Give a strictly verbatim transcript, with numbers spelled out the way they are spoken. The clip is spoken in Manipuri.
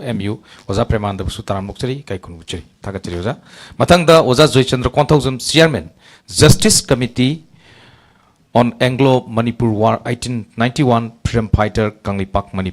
M U. ꯑꯣꯖꯥ ꯄ꯭ꯔꯦꯃꯥꯅꯟꯗꯕꯨꯁꯨ ꯇꯔꯥꯝꯅ ꯑꯣꯛꯆꯔꯤ, ꯏꯀꯥꯏ ꯈꯨꯝꯅꯕ ꯎꯠꯆꯔꯤ꯫ ꯊꯥꯒꯠꯆꯔꯤ ꯑꯣꯖꯥ꯫ ꯃꯊꯪꯗ ꯑꯣꯖꯥ Joychandra Konthoujam, Chairman, Justice Committee on Anglo Manipur War, eighteen ninety-one, Freedom Fighter, Kangleipak, Manipur.